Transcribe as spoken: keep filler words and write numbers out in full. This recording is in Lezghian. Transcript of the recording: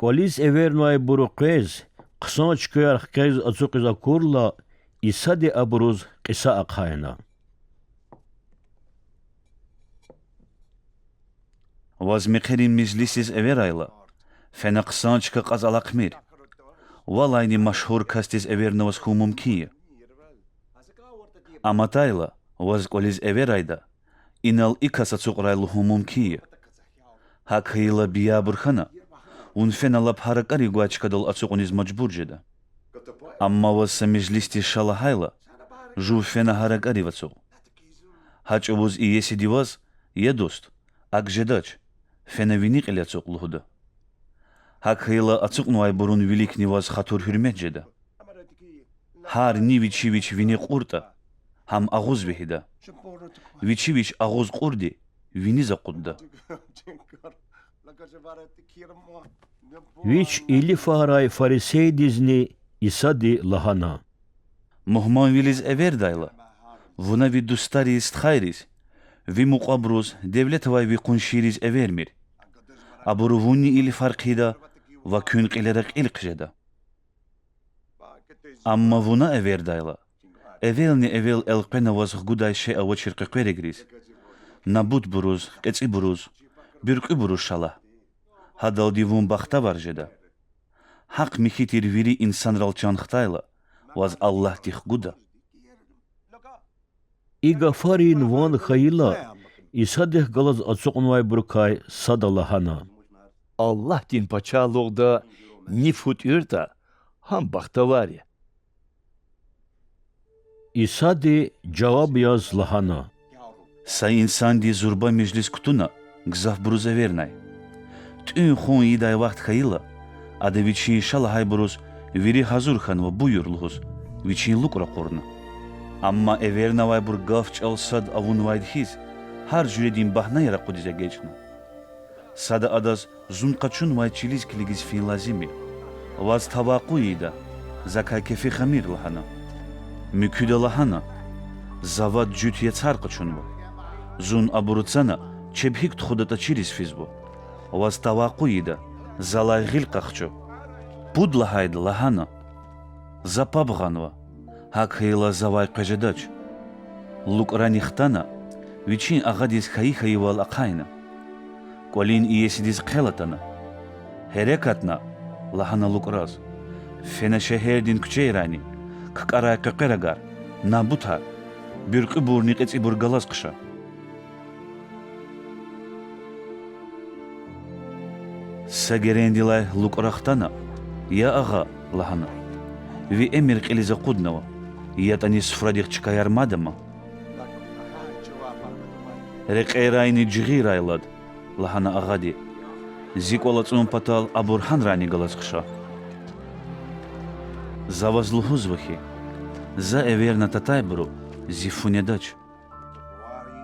КӀвализ эвернавайбуру къвез, хъсан чкаяр хквез ацукьиз акурла, Исади абуруз кьиса ахъайна: Ваз мехъерин межлисдиз эверайла, фена хъсан чка кьаз алахъмир. Валайни машгьур касдиз эвернаваз хьун мумкин я. Ам атайла, ваз кӀвализ эверайда, инал и кас ацукьрай лугьун мумкин я. ГьакӀ хьайила, биябур хьана, вун фена лап гьаракӀари гвай чкадал ацукьуниз мажбур жеда. Амма ваз са межлисдиз ша лагьайла, жув фена гьаракӀарив ацукь. Гьа чӀавуз иесиди ваз: Я дуст, акӀ жедач, фена вини кьиле ацукь,– лугьуда. ГьакӀ хьайила, ацукьнавайбурун виликни ваз хатур-гьуьрмет жеда. Гьар ни вичи вич вине кьуртӀа, гьам агъуз вегьида. Вичи вич агъуз кьурди виниз акъудда. Вич илифарай фарисейдизни Исади лагьана: Мугьманвилиз эвердайла, вуна ви дустариз, стхайриз, ви мукьвабуруз, девлет авай ви къуншийриз эвермир. Абуру вунни илифар хъийида ва куьн кьилера кьил хъжеда. Амма вуна эвердайла, эвелни-эвел элкъвена ваз хгудай шей авачир къекъверигриз, набутбуруз, кьецӀибуруз, буьркьуьбуруз ша лагь. Гьадалди вун бахтавар жеда. Гьахъ-михьи тир вири инсанрал чан хтайла, ваз Аллагьди хгуда. И гафарин ван хьайила, Исадихъ галаз ацукьнавайбурукай сада лагьана: Аллагьдин Пачагьлугъда ни фу тӀуьртӀа, гьам бахтавар я. Исади жаваб яз лагьана: Са инсанди зурба межлис кутуна, гзафбуруз эвернай. ТӀуьн-хъун ийидай вахт хьайила, ада вичин ша лагьайбуруз: Вири гьазур хьанва, буюр,– лугьуз, вичин лукӀ ракъурна. Амма эвернавайбур гаф-чӀал сад авунвайди хьиз, гьар жуьредин багьнаяр акъудиз эгечӀна. Сада адаз: Зун къачунвай чилиз килигиз фин лазим я. Ваз тавакъу ийида, закай кефи хамир,– лагьана. Муькуьда лагьана: За вад жуьт яцар къачунва. Зун абуру цана, чеб гьикӀ тухудатӀа чириз физва. Ваз тавакъу ийида, залай гъил къахчу. Пуд лагьайда лагьана: За паб гъанва, гьакӀ хьайила, завай къвез жедач. ЛукӀрани хтана, вичин агъадиз хьайи-хьайивал ахъайна. КӀвалин иесидиз хъел атана. Гьерекатна,– лагьана лукӀраз,– фена шегьердин куьчейрайни, ккӀарай къекъверагар, набутар, буьркьуьбурни кьецӀибур галаз хъша. Са герендилай лукӀра хтана: Я агъа,– лагьана,– ви эмир кьилиз акъуднава, ятӀани суфрадихъ чкаяр мад ама. Рекьерайни жигъирай лад,– лагьана агъади,– зи кӀвал ацӀун патал абур гьанрайни галаз хъша. За ваз лугьузва хьи, за эверна татайбуру зи фу недач.